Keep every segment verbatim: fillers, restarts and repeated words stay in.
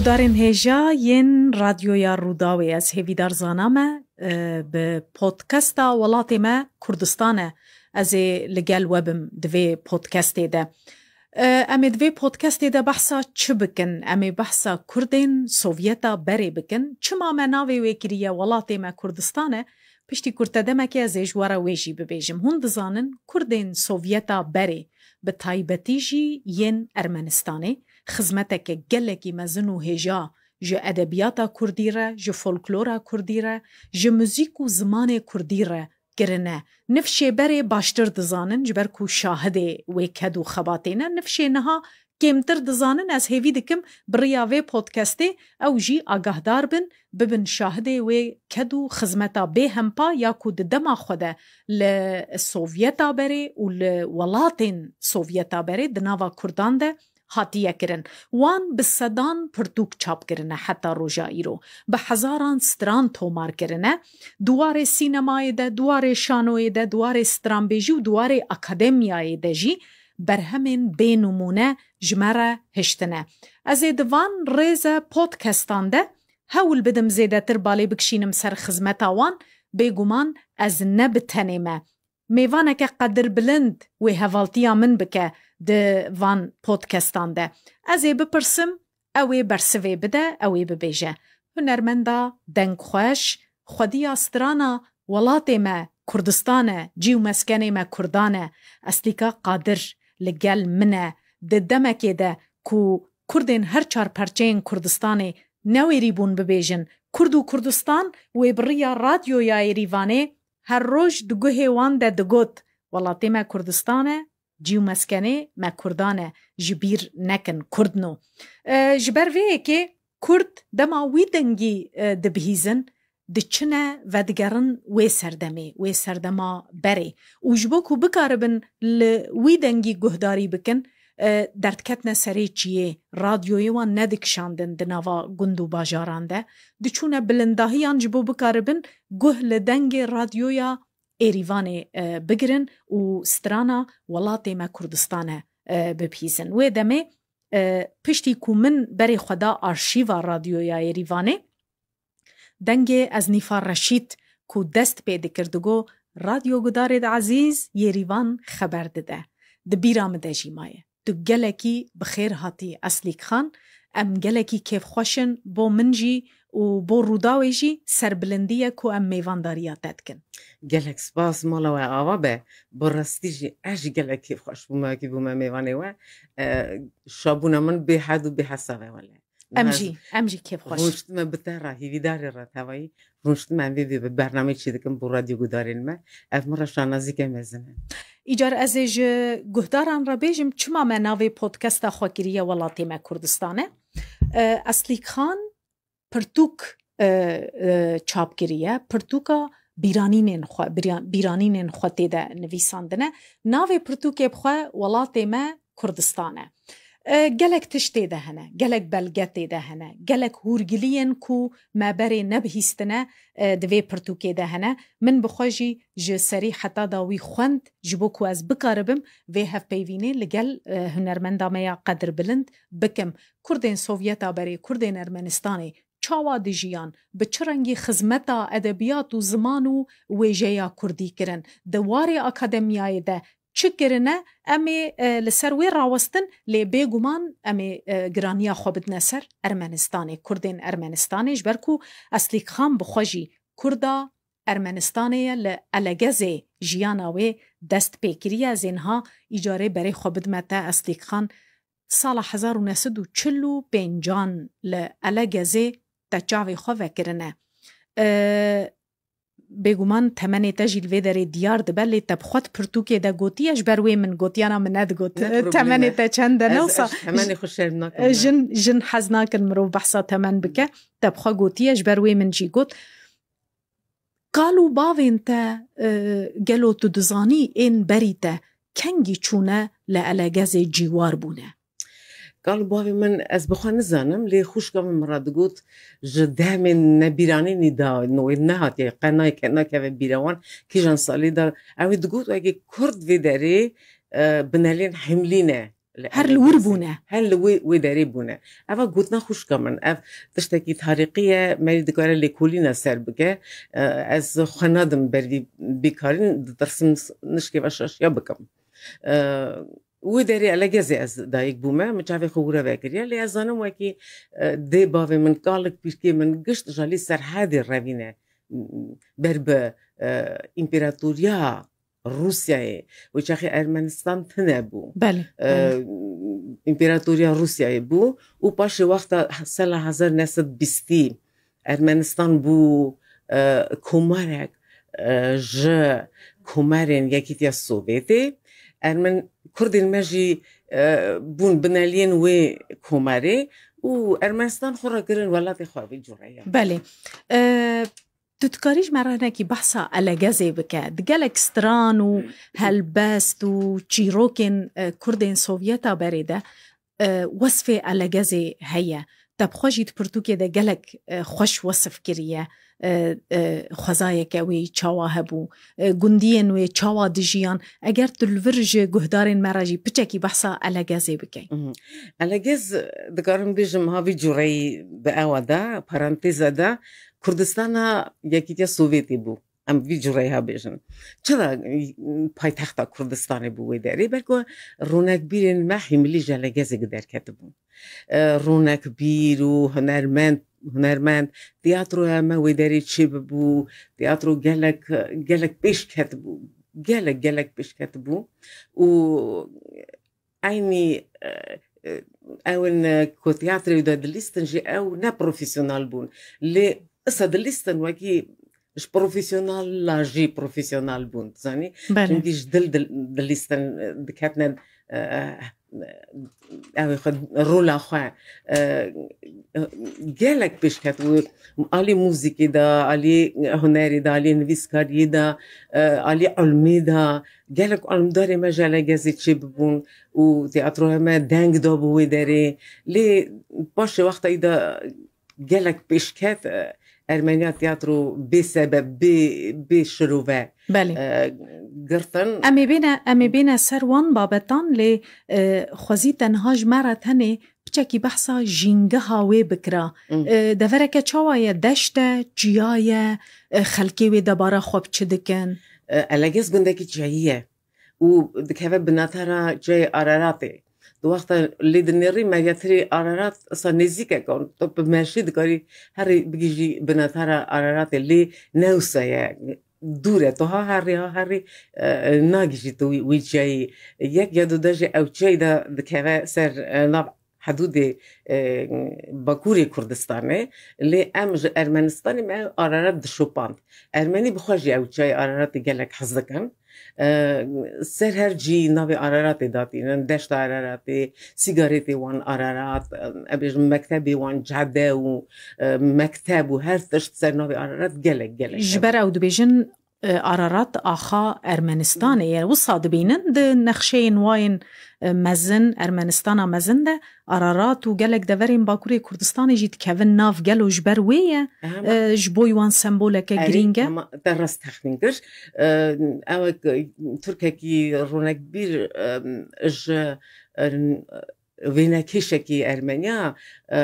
Darên hêja yên Radyoya Rûdawê, ez hêvîdar zana me, e, bi podcasta Welatê Me Kurdistan e. Ez ê li gel we bim di vê podcastê de. E, em ê di vê podcastê de behsa çi bikin? Em ê behsa Kurdên Sovyeta berê bikin. Çima me navê wê kiriye Welatê Me Kurdistan e? Piştî kurtedemekê ez ê ji we re wê jî bibêjim. Hûn dizanin Kurdên Sovyeta berê, bi taybetî jî yên Ermenistanê, xizmeteke gelekî mezin û hêja ji edebiyata kurdî re, ji folklora kurdî re, ji muzîk û zimanê kurdî re kirine. Nifşê berê baştir dizanin, ji ber ku şahidê wê ked û xebatê ne. Nifşê niha kêmtir dizanin, ez hêvî dikim bi riya vê podcastê ew jî agahdar bin, bibin şahidê wê ked û xizmeta bêhempa ya ku di dema xwe de li Sovyeta berê û li welatên Sovyeta berê di nava Kurdan de hatiye kirin. Wan bi sedan pirtûk çap kirine heta roja îro. Bi hezaran stran tomar kirine. Di warê sînemayê de, di warê şanoyê de, di warê stranbêjî û di warê akademiyayê de jî berhemên bênimûne ji me re hiştine. Ez ê di van rêze podcastan de hewl bidim zêdetir balê bikişînim ser xizmeta wan, bêguman ez ne bi tenê me. Mêvaneke qedirbilind wê hevaltiya min bike di van podcastan de. Ez ê bipirsim, ew ê bersivê bide, ew ê bibêje. Hunermenda dengxweş, xwediya strana Welatê Me Kurdistan e, cî û meskenê me Kurdan e, Eslîka Qadir li gel min e. Di demekê de ku Kurdên her çar perçeyên Kurdistanê newêrîbûn bibêjin Kurd û Kurdistan, wê bi riya Radyoya Êrîvanê her roj di guhê wan de digot, Welatê Me Kurdistan e, cî û meskenê me Kurdan e, ji bîr nekin, Kurdno. E, ji ber vê yekê Kurd dema wî dengî, e, dibihîzin, diçine vedigerin wê serdemê, wê serdema berê. Û ji bo ku bikaribin li wî dengî guhdarî bikin, e, derdketine serê çiyê, radyoyê wan nedikişandin di nava gund û bajaran de, diçûne bilindahiyan ji bo bikaribin guh li dengê radyoya Êrîvanê, e, bigirin û strana Welatê Me Kurdistan e, e, bibihîzin. Wê demê, e, piştî ku min berê xwe da arşîva Radyoya Êrîvanê, dengê Eznîfa Reşîd ku dest pê dikir digo, Radyo gudarê de ezîz, Yêrîvan xeber dide. Di bîra min de jî maye. Tu gelekî bi xêr hatî Eslîk Xan. Em gelekî kêfxweş in bo min jî û bo Rûdawê jî serbilindî ye ku em mêvandariya te dikin. Gelek spas, mala we ava be. Bi rastî jî ez jî gelek kêfxweş bûme, wekî bûme mêvanê we. E, şabûna min bêhed û bêhesab e wele. Em Niha jî, em jî kêfxweş. Rûniştime bi te re, hîvîdarê re tevayî. Rûniştime em vê vê bi bernameyê çê dikim bo radyo gudarên me. Ev min re şanazîke mezin e. Îcar ez ê ji guhdaran re bêjim, çima me navê podcasta xwe kiriye Welatê Me Kurdistan e. E, Eslîk Xan pirtûk, e, e, çap kiriye. Pirtûka bîranînên xwe, bîra-, bîranînên xwe tê de nivîsandine. Navê pirtûkê bi xwe Welatê Me Kurdistan e. E, gelek tişt tê de hene, gelek belge tê de hene, gelek hûrgiliyên ku me berê nebihîstine, e, di vê pirtûkê de hene. Min bi xwe jî ji serî heta dawî xwend, ji bo ku ez bikaribim vê hevpeyvînê li gel, e, hunermenda me ya qedirbilind bikim. Kurdên Sovyeta berê, Kurdên Ermenistanê çawa dijiyan, bi çi rengî xizmeta edebiyat û ziman û wêjeya kurdî kirin? Di warê akademiyayê de çi kirine, em ê, e, li ser wê rawestin, lê bêguman em ê, e, giraniya xwe bidine ser Ermenistanê, Kurdên Ermenistanê, ji ber ku Eslîk Xan bi xwe jî Kurda Ermenistanê ye, li Elegezê jiyana wê dest pê kiriye. Ez ê niha îcarê berê xwe bidime te, Eslîk Xan. Sala hezar û neh sed û çil û pêncan li Elegezê te çavê xwe vekirine. E, Bêguman temenê te jî li vê derê diyar dibe, lê te bi xwe di pirtûkê de gotiye, ji ber wê min gotiyana min nedigot. Ne problem e. Temenê te çend e? Ne wisa? Ez, ez temenê xwe şerm nakim, e, ne. Jin, jin hez nakin mirov behsa temen bike. Te bi xwe gotiye, ji ber wê min jî got. Kal û bavên te, e, gelo tu dizanî ên berî te kengî çûne li Elegezê cîwar bûne? Kal û bavê min, ez bi xwe nizanim, lê xwişka min min re digot, ji dehmên nebîranînî da, wê nehatiye, qe nayke-, nakeve bîra wan, kîjan salî de, ew ê digot, wekî Kurd vê derê, e, binelên himlî ne. Her li wir bûne. Her li wê, wê derê bûne. Eva gotina xwişka min. Ev tiştekî tarîqî ye, merî dikare lêkolîna ser bike. E, ez xwe nadim ber vî bîkarîn, ditirsim s-, nişkê ve şaşiya bikim. E, wê derê Elegezê ez dayik bûme, min çavê xwe wira vekiriye. Lê ez zanim wekî, e, dê bavê min, kalik pîrkê min, gişt ji alî Serhedê revîne, m, ber bi, e, împeratoriya Rûsyayê. Wê çaxê Ermenistan tune bû. Belê, E, belê. Împeratoriya Rûsyayê bû û paşê wexta sala hezar neh sed bîstî Ermenistan bû, e, komarek, e, ji komarên Yekîtiya Sovyetê. Ermen-, Kurdên me jî, e, bûn bineliyên wê komarê û Ermenistan xwe re kirin welatê xwe vê cûreya. Belê. E, Tu dikarî ji me re hinekî behsa Elegezê bike? Di gelek stran û helbest û çîrokên, e, Kurdên Sovyeta berê de, e, wesfê Elegezê heye. Te bi xwe jî di pirtûkê de gelek, e, xweş wesif kiriye. E, e, xwezayeke wê çawa hebû, e, gundiyên wê çawa dijiyan. Eger tu li vir ji guhdarên me re jî piçekî behsa Elegezê bikey. Mhm. Elegez, dikarim bêjim, ha vî cûreyî bi ewa de, paranteza de, Kurdistana Yekîtiya Sovyetê bû. Em vî cûreyî ha bêjin. Çira, e, paytexta Kurdistanê bû wê derê? Belko ronekbîrên me hîmilî ji Elegezê derketibûn. E, ronekbîr û hunermend, hunermend, tiyatroya me wê derê çêbibû, tiyatro gelek, gelek pêş ketibû, gelek, gelek pêş ketibû û eynî, e, e, ew in, e, ku tiyatroyê de dilîstin jî ew ne profesyonel bûn. Lê isa dilîstin wekî ji profesyonela jî profesyonel bûn, dizanî? Belê. Çimkî ji dil dil-, dilîstin, e, diketine, e, ew ê xwe, rola xwe, e, gelek pêşket û alî muzîkê de, alî hunerê de, alî nivîskariyê de, e, alî ilmê de, gelek ilmdarê me ji Elegezê çêbibûn û tiyatroya me deng dabû wê derê. Lê paşê wexta î de gelek pêşket, e, Ermeniya tiyatro bê sebeb, bê, bê şirove, Belê. e, girtin. Em ê bêne, em ê bêne ser wan babetan, lê, e, xwezî te niha ji me re tenê piçekî behsa jîngeha wê bikira. Mm. E, devereke çawa ye? Deşt e, çiya ye, e, xelkê wê debara xwe bi çi dikin? E, Elegez gundekî çiyayî ye û dikeve binatara çiyayê Araratê. Di wexta lê dinêrî, meryatirê Ararat isa nêzîkek e, tu bi meşî dikarî herî bigihîjî binatara Araratê, lê ne wisa ye. Dûr e, tu ha herî, ha herî, e, nagihîjî tu wî, wî çiyayî. Yek ya du de jî ew çiyayî de dikeve ser, e, nav hidûdê, e, Bakurê Kurdistanê, lê em ji Ermenistanê me Ararat dişopand. Ermenî bi xwe jî ew çiyayê Araratê gelek hez dikin. E, ser her cî navê Araratê datînin, deşta Araratê, sîgaretê wan Ararat, e, em bêjin mektebê wan Cede û, e, mekteb û her tişt ser navê Ararat gelek, gelek Ji ber ew dibêjin, e, Ararat axa Ermenistanê ye. Wisa dibînin di nexşeyên wayên, e, mezin, Ermenistana mezin de Ararat û gelek deverên Bakurê Kurdistanê jî dikevin nav. Gelo ji ber wê ye, Aha, e, ji bo wan semboleke Erê, girîng e? Ama te rast texmîn kir. E, ew, e, Tirkekî ronekbîr, e, ji, e, wênekêşekî Ermeniya, e,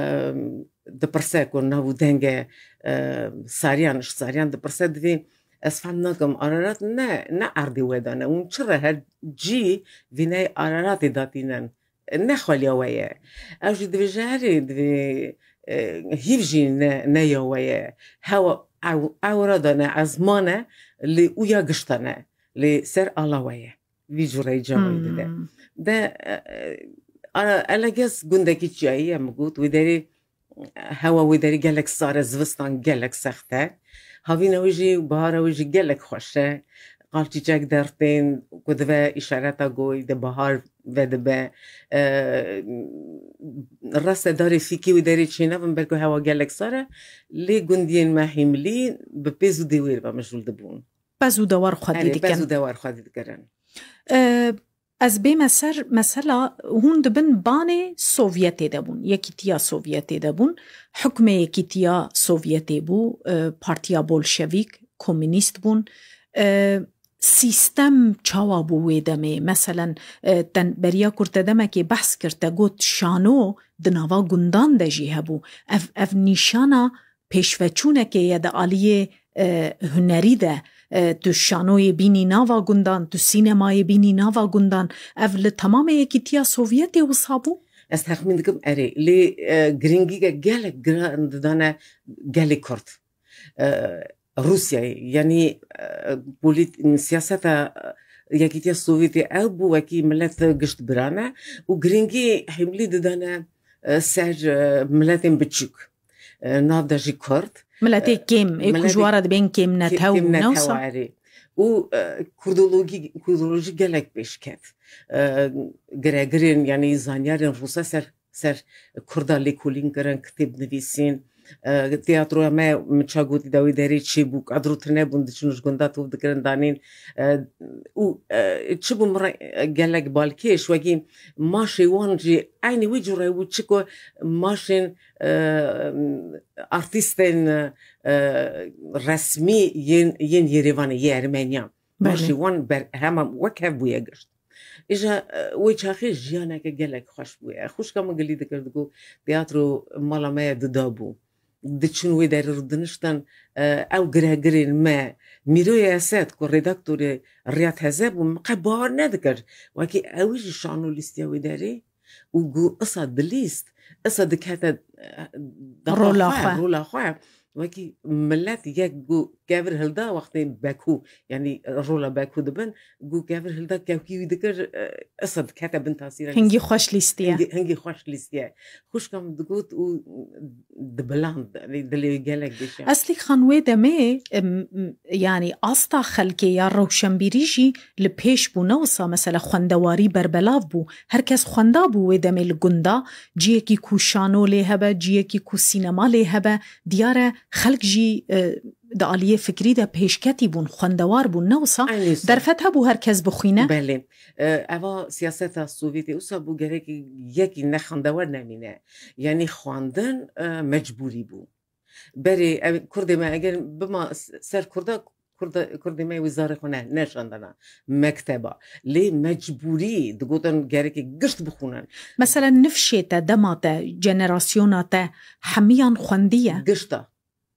dipirse ku nav û denge, e, Sariyan, ji Sariyan dipirse, divê ez fem nakim, Ararat ne, ne erdê we de ne. Hûn çi re her cî vîneyê Araratê datînin? Ne xweliya we ye. Ew jî divêje, erê, divê, e, hîv jî ne, ne ya we ye. Hewa, ew, ewra de ne, ezman e, lê uya gişta ne. Lê ser ala we ye. Vî cûreyî cawayî dide. Hmm. De, e, e, ara, Elegez gundekî çiyayî ye, min got, wê derê, hewa wê derê gelek sar e, zivistan gelek sext e. Havîna wê jî, bihara wê jî gelek xweş e. Qal çîçek dertên ku dive îşareta goy de bihar vedibe. E, rast e, darê fîkî wê derê çênavin, belku hewa gelek sar e. Lê gundiyên me hîmlî bi pêz û dêwêr ve mijûl dibûn. Pez û dewar xwedî Erê, dikin. Pez û dewar xwedî dikirin. E, ez bême ser mesela, hûn di bin banê Sovyetê de bûn, Yekîtiya Sovyetê de bûn. Hukmê Yekîtiya Sovyetê bû, e, Partiya Bolşevîk, Komînîst bûn. E, Sîstem çawa bû wê demê? Meselen, e, te beriya ku te demekê behs kir, te got şano di nava gundan de jî hebû. Ev, ev nîşana pêşveçûnekê ye di aliyê, e, hunerî de. E, tu şanoyê bînî nava gundan, tu sînemayê bînî nava gundan. Ev li temamê Yekîtiya Sovyetê wisa bû? Ez texmîn dikim erê. Lê, e, girîngîke gelek giran didane gelê Kurd. E, Rûsyayê, yanî, e, polît-, siyaseta, e, Yekîtiya Sovyetê ew bû, wekî milet gişt birane û girîngî hemlî didane, e, ser, e, miletên biçûk. E, nav de jî Kurd. Miletê, e, kêm, ê ku miletê ji wan re dibên kêm netew, kêm netew, newsa? Erê. Û, e, kurdologî, kurdolojî gelek pêş ket. E, giregirên, yanî zanyarên Rûsa ser ser Kurda lêkolîn kirin, kitêb nivîsîn. E, teatroya me, min ça gotî, da wê derê çêbû, kadro tune bûn, diçûn ji gunda top dikirin danîn. E, û, e, çi bû min re, e, gelek balkêş, wekî maşê wan jî eynî wî cure bû, çi ku maşên, e, artîstên, e, resmî yên, yên Yerêvanê, yê Ermeniyan. Belê. Maşê wan ber-, hema wek hev bûye girt. Îja, e, wê çaxê jiyaneke gelek xweş bûye. Xwişka min gilî dikir, digot, teatro mala me ye, dida bû. Diçûn wê derê rûdiniştin, e, ew giregirên me, Mîroyê Esed, ku redaktorê Riya Teze bû, min qe bawer nedikir. Wekî ew jî şano lîstiya wê derê û got, isa dilîst, isa dikete, e, data Rola xwe, xwe. Rola xwe. Wekî milet yek got, kevir hilda wextê Bekû, yanî rola Bekû dibin, got, kevir hilda kevkî wî dikir, e, isa dikete bin tasîra Hingî lîstê. Xweş lîstiye. Hingî, hingî xweş lîstiye. Xwişka min digot û dibiland, dilê wî gelek dişe. Eslî Xan, wê demê, em, em, yanî asta xelkê ya rewşenbîrî jî li pêş bû, ne wisa? Mesela xwendewarî berbelav bû. Her kes xwenda bû wê demê li gunda, ciyekî ku şano lê hebe, ciyekî ku sînema lê hebe, diyar e xelk jî, e, di aliyê fikrî de pêşketî bûn, xwendewar bûn, ne wisa? Eynî wisa. Derfet hebû her kes bixwîne. Belê. E, eva siyaseta Sovyetê wisa bû, gerek yekî ne xwendewar nemîne. Yanî xwendin, e, mecbûrî bû. Berê ev Kurdê me eger bima s-, ser Kurda, Kurda, Kurdê me wî zarê xwe ne, neşandana mekteba. Lê mecbûrî digotin gerekê gişt bixwînin. Mesela nifşê te, dema te, jenerasyona te hemiyan xwendiye? Gişta.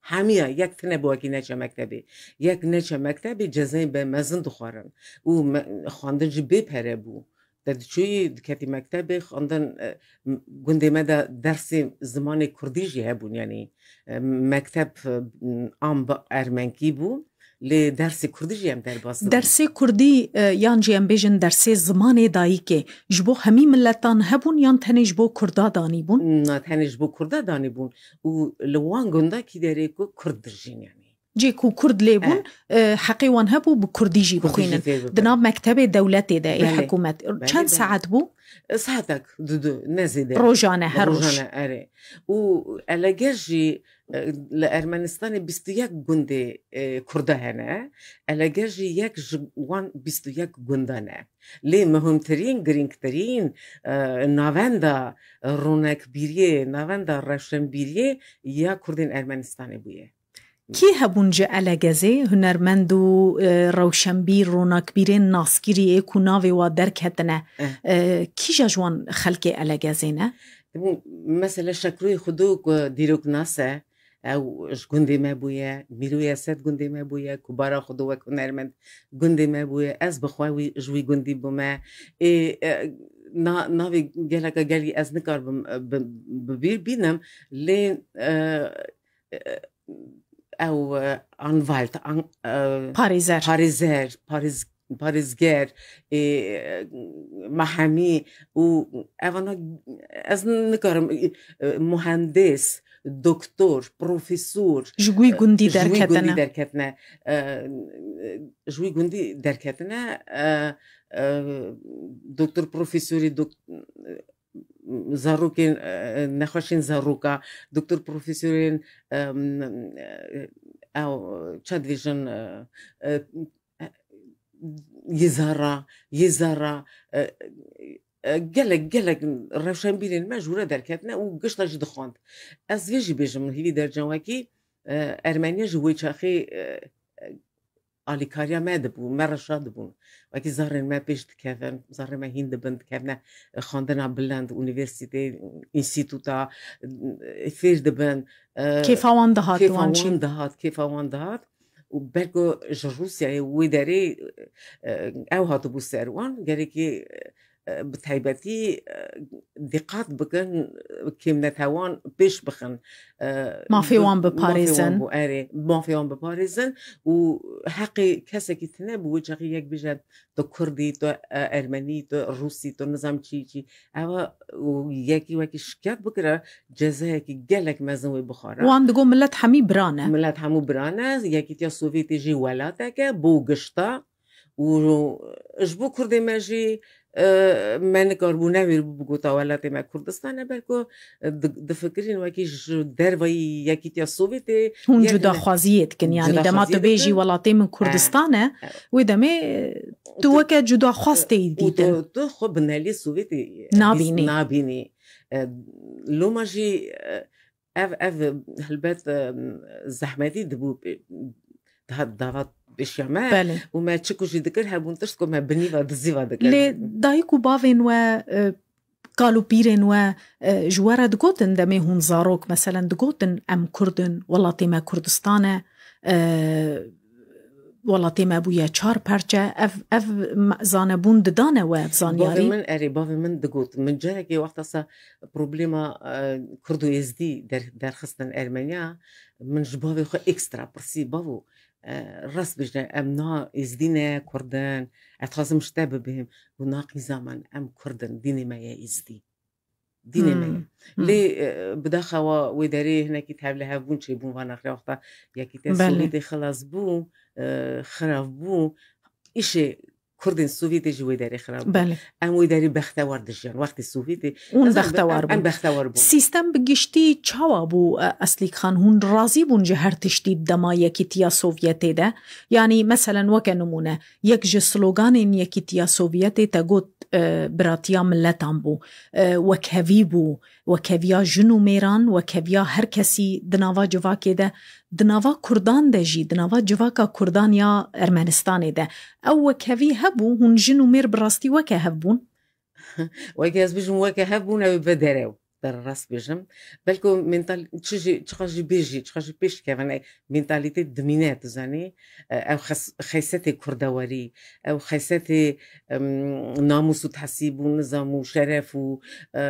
Hemiya, yek tune bû wekî neçe mektebê. Yek neçe mektebê, cezayên be mezin dixwarin. Û me-, xwendin jî bê pere bû. Te diçûyî, diketî mektebê, xwendin, e, m-, gundê me de dersê zimanê kurdî jî hebûn, yanî, e, mekteb, e, am bi ermenkî bû, lê dersê kurdî jî em derbas dibin. Dersê kurdî, e, yan jî em bêjin dersê zimanê dayikê ji bo hemî miletan hebûn yan tenê ji bo kurda danîbûn? Na, tenê ji bo kurda danîbûn û li wan gunda kî derê ku kurd dijîn, yanî. Cê ku kurd lê bûn, e, heqê wan hebû bi kurdî jî bixwînin. Kurdî jî fêr bibin. Di nav mektebê dewletê de, ê hikûmet. Belê, belê. Çend saet bû? E, saetek, du, du, ne zêde. Rojane, her roj. Rojane, erê. Û eleger jî, e, li Ermenistanê bîst û yek gundê, e, kurda hene. Eleger jî yek ji wan bîst û yek gundan e. Lê muhimtirîn, girîngtirîn, e, navenda ronakbîriyê, navenda rewşenbîriyê ya kurdên Ermenistanê bûye. Kî hebûn ji Elegezê, hunermend û, e, rewşenbîr, ronakbîrên naskirî ê ku navê wa derketine? Eh. E, kîja ji wan xelkê Elegezê ne? Dibûn, mesela Şekroyê Xudo ku dîroknas e, ew ji gundê me bûye, Mîroyê Esed gundê me bûye, ku Bara Xudo wek hunermend gundê me bûye, ez bi xwe wî, ji wî gundî bûme. Ê, e, na-, navê geleka gelî ez nikaribim, e, bi, bi bîr bînim, lê, e, e, ew, e, Anwalt, an-, e, Parêzer. Parêzer, parêz-, parêzger, ê, Mehemî û evana ez nikarim, e, e, muhendis, doktor, profesor, ji wî gundî derketine. Ji wî gundî derketine. E, ji wî gundî derketine, e, e, doktor, profesorî, dok-, zarokên, e, nexweşên zaroka, doktor profesorên, e, e, ew, çend vêjin, e, e, yê zara, yê zara, e, e, gelek, gelek rewşenbîrên me ji wira derketine û gişta jî dixwend. Ez vê jî bêjim, hîvî dercen wekî, e, Ermeniya ji wê çaxê, e, e, alîkariya me dibû, me reşa dibûn. Wekî zarên me pêş dikevin, zarên me hîn dibin, dikevine xwendina bilind, unîversîtê, înstîtuta, fêr dibin. E, Kêfa wan dihat kêfa wan jî. Wan dihat, kêfa wan dihat. Û belko ji Rûsyayê wê derê, e, ew hatibû ser wan, gerekî, e, bi taybetî, e, dîqat bikin, e, kêmnetewan pêş bixin. E, Mafê wan biparêzin. Mafê wan bo-, erê, mafê wan biparêzin û heqê kesekî tune bû, wê çaxî yek bêje, tu Kurd î, tu, e, Ermenî, tu Rûs î, tu nizam çî çî. Ewa û yekî wekî şikayet bikire, cezayekî gelek mezin wê bixware. Wan digot millet hemî bira ne. Millet hemû bira ne, Yekîtiya Sovyetê jî welatek e, bo gişta. Û ji bo Kurdê me jî, e, me nikaribû newêribû bigota welatê me Kurdistan e, belko, e, di-, difikirîn wekî ji dervayî Yekîtiya Sovyetê Hûn yek ne- cudaxwaziyê dikin, yanî dema tu cudaxwaziyê bêjî dikin. Welatê min Kurdistan e, Evet. wê demê, e, tu Tu- weke cudaxwaz tê Û dîtin. tu, tu xwe bi nelê Sovyetê, e, Nabînî. Nabînî. E, loma jî, e, ev, ev helbet, e, zehmetî dibû, e, daha dava pêşiya me. Belê. Û me çi ku jî dikir, hebûn tişt ku me bi nîva dizîva dikir. Lê dayik û bavên we, e, kal û pîrên we, e, ji we re digotin, demê hûn zarok, meselen, digotin, "Em Kurd in, welatê me Kurdistan e, e, welatê me bûye çar perçe." Ev, ev me-, zanebûn didane we ev zanyarî? Bavê min, erê, bavê min digot. Min carekê wexta se problema, e, Kurd û Êzdî der-, derxistin Ermeniya, min ji bavê xwe ekstra pirsî, "Bavo, e, rast bêje, em na Êzdî ne, Kurd in, ez dixwazim ji te bibêm." Got, "Na qîza min, em Kurd in, dînê me ye Êzdî." Dînê me ye. Hmm. Hmm. Lê, e, bi daxewa wê derê hinekî tevlihevbûn çêbûn, va nexre wexta Yekîtiya Belê. Sovyetê xilas bû, e, xirab bû, îşê Kurdên Sovyetê jî wê derê xirab bû. Belê. Em wê derê bextewar dijiyan. Wextê Sovyetê Hûn ez em be-, bextewar em, em bûn. bextewar bûn. Sîstem bi giştî çawa bû, e, Eslîk Xan? Hûn razî bûn ji her tiştî di dema Yekîtiya Sovyetê de? Yanî, meselen, weke nimûne, yek ji sloganên Yekîtiya Sovyetê te got, e, biratiya miletan bû, e, wekhevî bû, wekheviya jin û mêran, wekheviya her kesî di nava civakê de, di nava Kurdan de jî, di nava civaka Kurdan ya Ermenistanê de. Ew wekhevî hebû, hûn jin û mêr bi rastî weke hev bûn? Weke ez bijim, weke hev bûn, ew ê bi derew. Te rast bêjim. Belko mental-, çi jî, çiqa jî bêjî, çiqa jî pêş kevin, e, mentalîte dimîne, tu zanî. E, ew xes-, xeysetê kurdewarî, ew xeysetê, em, namûs û tehsîb û nizam û şeref û, e,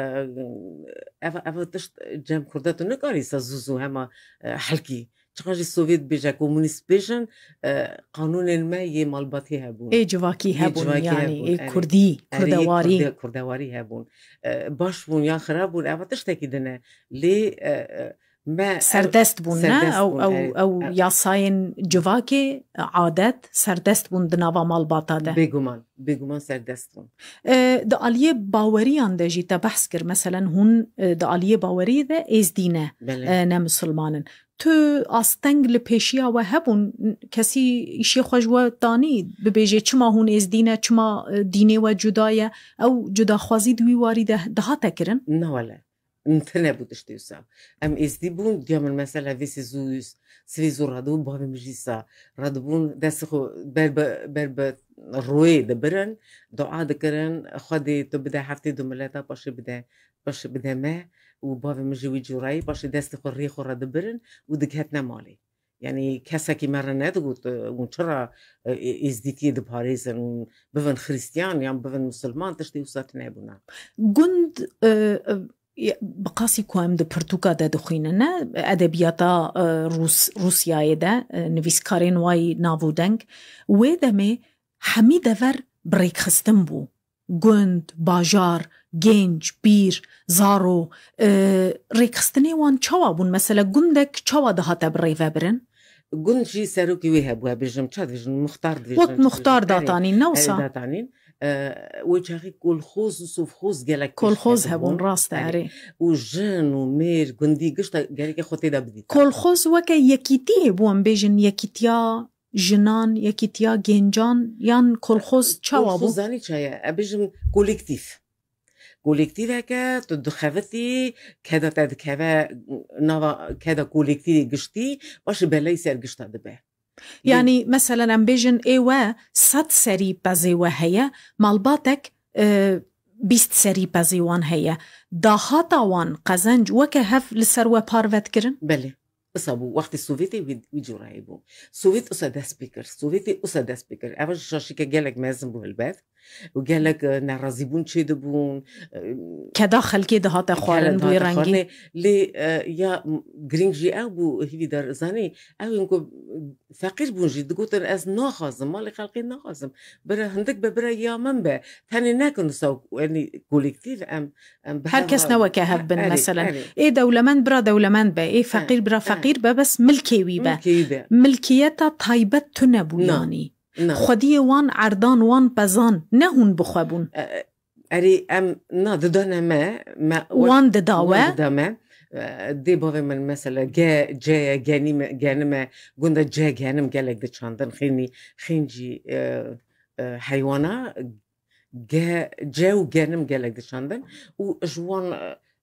ev, ev tişt cem kurda tu nikarî sa zû zû hema, e, helkî. Çiqa jî Sovyet bêje, komûnîst bêjin, e, qanûnên me yê malbatî hebûn. Ê civakî Yê hebûn, civakî yanî, hebûn, ê erê. kurdî, Erê, yê kurdewarî. kurde-, kurdewarî hebûn. E, baş bûn yan xirab bûn, eva tiştekî din e. Lê, e, e, me ev Serdest bûn, ne? serdest Ew, bûn, ew, erê. ew E, yasayên civakê, adet, serdest bûn di nava malbata de. Bêguman, bêguman serdest bûn. E, di aliyê baweriyan de jî te behs kir. Meselen, hûn, e, di aliyê baweriyê de êzdî ne, Belê. e, ne misilman in. Tu asteng li pêşiya we hebûn, kesî îşê xwe ji we tanî, bibêje, "Çima hûn êzdî ne, çima, e, dînê we cuda ye?" Ew cudaxwazî di wî warî de dihate kirin? Na wele. Tune bû tiştê wisa. Em êzdî bûn, diya min mesela vê sê zû, sivê zû radibû, bavê min jî sa radibûn, destê xwe ber bi, ber bi royê dibirin, dua dikirin, Xwedê tu bide heftê du mileta, paşê bide, paşê bide me û bavê min jî wî cûrayî, paşê destê xwe rê xwe re dibirin û digetine malê. Yanî kesekî me re nedigot, hûn çira, e, êzdîtiyê diparêzin, hûn bivin xristiyan yan bivin misilman, tiştê wisa tune bûna. Gund, e, e, bi qasî ku em di pirtûka de dixwînin, ne, edebiyata, e, Rûs-, Rûsyayê de, e, nivîskarên wayî nav û deng, wê demê hemî dever bi rêkxistin bû. Gund, bajar, genc, pîr, zaro, e, rêkxistinê wan çawa bûn? Mesela gundek çawa dihate birêvebirin? Gund jî serokê wê hebû, bêjim, ça dibêjin, muxtar dibêjin, Wek muxtar dibêjin. Erê, datanîn, ne erê, wisa? datanîn. E, wê çaxî kolxoz û sovxoz gelek pêş Kolxoz hebûn. hebûn, rast e, Erê. erê. Û jin û mêr, gundî, gişta gerekê xwe tê de bidîtin. Kolxoz weke yekîtiyê bû, em bêjin, yekîtiya jinan, yekîtiya gencan, yan kolxoz çawa bû? Kolxoz zanî ça ye? E, bêjim kolektîf. Kolektîfeke tu dixevitî, keda te dikeve nava keda kolektîfê giştî, paşê belayî ser gişta dibe. Yanî, meselen, em bêjin ê we sed serî pezê we heye, malbatek, e, bîst serî pezê wan heye. Dahata wan qezenc weke hev li ser we parve dikirin? Belê. Isa bû, wextê Sovyetê wî, wî cûrayî bû. Sovyet isa dest pê kir. Sovyetê isa dest pê kir. Ev ji şaşîke gelek mezin bû helbet. Û gelek, e, nerazîbûn çêdibûn. E, Keda xelkê dihate xwarin, keda bûyî dihate rengî. Xwarinê. Lê, e, ya, m-, girîng jî ew bû, hîvî der zanî, ew ên ku feqîr bûn jî, digotin, "Ez naxwazim, malê xelkê naxwazim. Bira hindik be, bira ya min be. Tenê nekin wisa, yanî kolektîf em, em bi Her hev kes re." ne weke hev bin, Erê, meselen. Erê. Ê dewlemend bira dewlemend be, ê feqîr bira He. feqîr be, bes milkê wî be. Milkê wî be. Milkiyeta taybet tune bû Na. yanî. Na. Xwediyê wan, erdan wan, pezan ne hûn bi xwe bûn. E, e, Erê, em na didane me, me Wan dida we? wan dida me. E, dê bavê min mesela ge, ceye, genîme, genime, gunda ce genim gelek diçandin, xênî, xêncî, e, e, heywana, ge, ce û genim gelek diçandin û ji wan,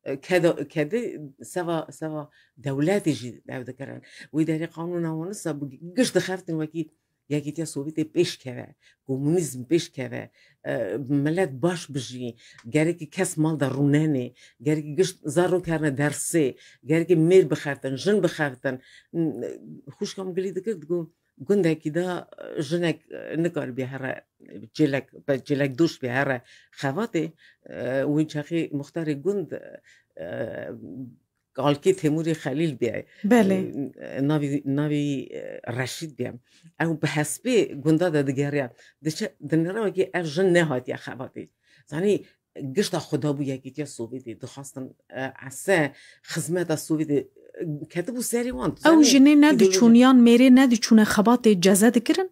e, keda, kedi seva, seva dewletê jî ev dikirin. Wî derê qanûna wan wisa bû, giş dixeftin wekî Yekîtiya Sovyetê pêş keve, komunîzm pêş keve, e, milet baş bijî, gerekî kes mal de rûnenê, gerekî gişt zarok herine dersê, gerekî mêr bixeftin, jin bixeftin. Xwişka min gilî dikir, digot, gundekî de jinek, e, nikaribî here çêlek, pe-, çêlekdoş bî here xebatê, e, wî çaxî muxtarê gund, e, Kalkê Temûrê Xelîl bîye. Belê. E, navî, navî, e, Reşîd bîye. Ew bi hespê gunda de digeriya. Diçe, dinêre wekî ev jin nehatiye xebatê. Zanî, gişta xwe dabû Yekîtiya Sovyetê, dixwastin, e, ese xizmeta Sovyetê, e, ketibû serê wan. Ew Zanî, jinê ne îdeoloji- diçûn yan mêrê ne diçûne xebatê ceze dikirin?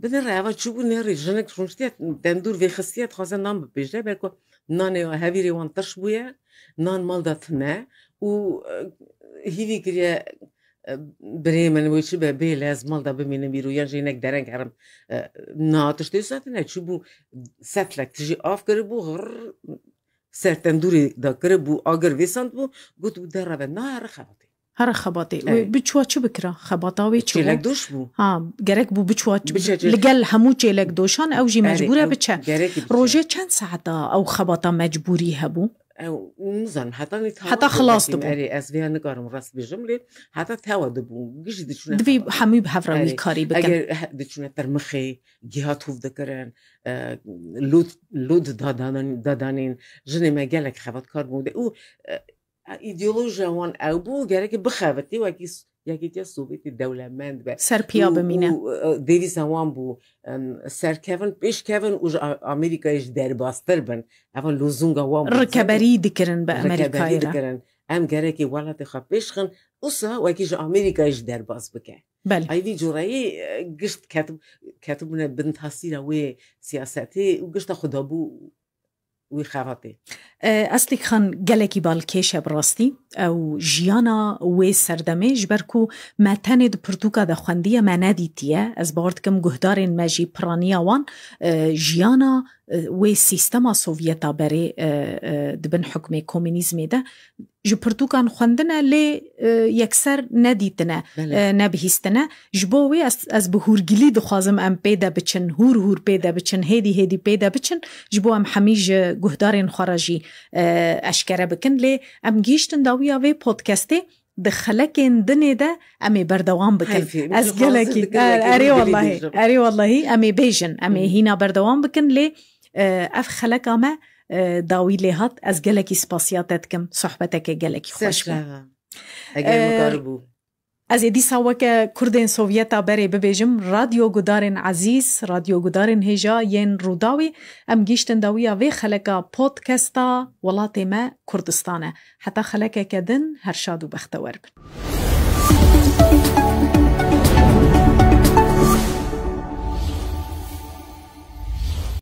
Binêre eva çûbû nêrî, jinik rûniştiye, tendûr vêxistiye, dixwaze nan bipêje, belko nanê hevîrê wan tirş bûye, nan mal de tune û, e, hîvî kiriye, e, birê min wê çi be, bê lez mal de bimînim îro, yan jî hinek dereng herim, e, na tiştê wisa tune, çûbû setlek tijî av kiribû, xirr, ser tendûrê de kiribû, agir vêsandbû, gotibû, "Dereve, na here xebatê." Here xebatê. Erê. Wê biçûwa çi bikira? Xebata wê çi bû? Çêlekdoş bû. Ha, gerek bû biçûwa çi-, Biçe çê- li gel hemû çêlekdoşan ew jî Erê, mecbûr e ew biçe. gerekî biçe. Rojê çend saeta ew xebata mecbûrî hebû? Ew, nizanim, heta nî Heta xilas dibû. Erê, ez vêya nikarim rast bêjim lê heta tewa dibû. Gijî diçûne Divê xebatê. hemû bi hev re wî Erê, karî bikin. Eger he-, diçûne termixê, gihat hûv dikirin, e, lûd, lûd dadan-, dadanên, jinê me gelek xebatkar bûn. De, û, e, Îdeolojiya wan ew bû, gerekê bixebitî, wekî s-, Yekîtiya Sovyetê dewlemend be. Ser piya Û, bimîne. û, e, devîza wan bû, em, serkevin, pêşkevin û ji A-, Amerîkayê jî derbastir bin. Eva lozûnga wan bû. Rikeberî dikirin bi Amerîkayê Rikeberî re. dikirin. Em gerekê welatê xwe pêşxin, usa wekî ji Amerîkayê jî derbas bike. Belê. Ay vî cureyî, e, gişt ketib-, ketibûne bin tasîra wê siyasetê û gişta xwe dabû wî xebatê. E, Eslîk Xan, gelekî balkêş e bi rastî. Ew jiyana wê serdemê, ji ber ku me tenê di pirtûka de xwendiye, me nedîtiye. Ez bawer dikim guhdarên me jî piraniya wan, e, jiyana, e, wê sîstema Sovyeta berê, e, e, di bin hukmê komînîzmê de ji pirtûkan xwendine, lê, e, yekser nedîtine, Belê. e, nebihîstine. Ji bo wê ez, ez bi hûrgilî dixwazim em pê de biçin, hûr hûr pê de biçin, hêdî hêdî pê de biçin, ji bo em hemî ji guhdarên xwe re jî, e, eşkere bikin. Lê em gihîştin dawiya vê podcastê, di xelekên dinê de em ê berdewam bikin. Heyfê, Ez min gelekî, xwazin dikim er-, wekî erê min wellahî, bêjim. erê wellahî, em ê bêjin, em ê Hı. hîna berdewam bikin, lê, e, ev xeleka me, e, dawî lê hat, ez gelekî spasiya te dikim, sohbeteke gelekî Ser xweş bû. çava. Eger E, min karibû. Ez ê dîsa weke Kurdên Sovyeta berê bibêjim, radyo gudarên ezîz, radyo gudarên hêja yên Rûdawê, em gihîştin dawiya vê xeleka podcasta Welatê Me Kurdistan e. Heta xelekeke din, her şad û bextewer bin.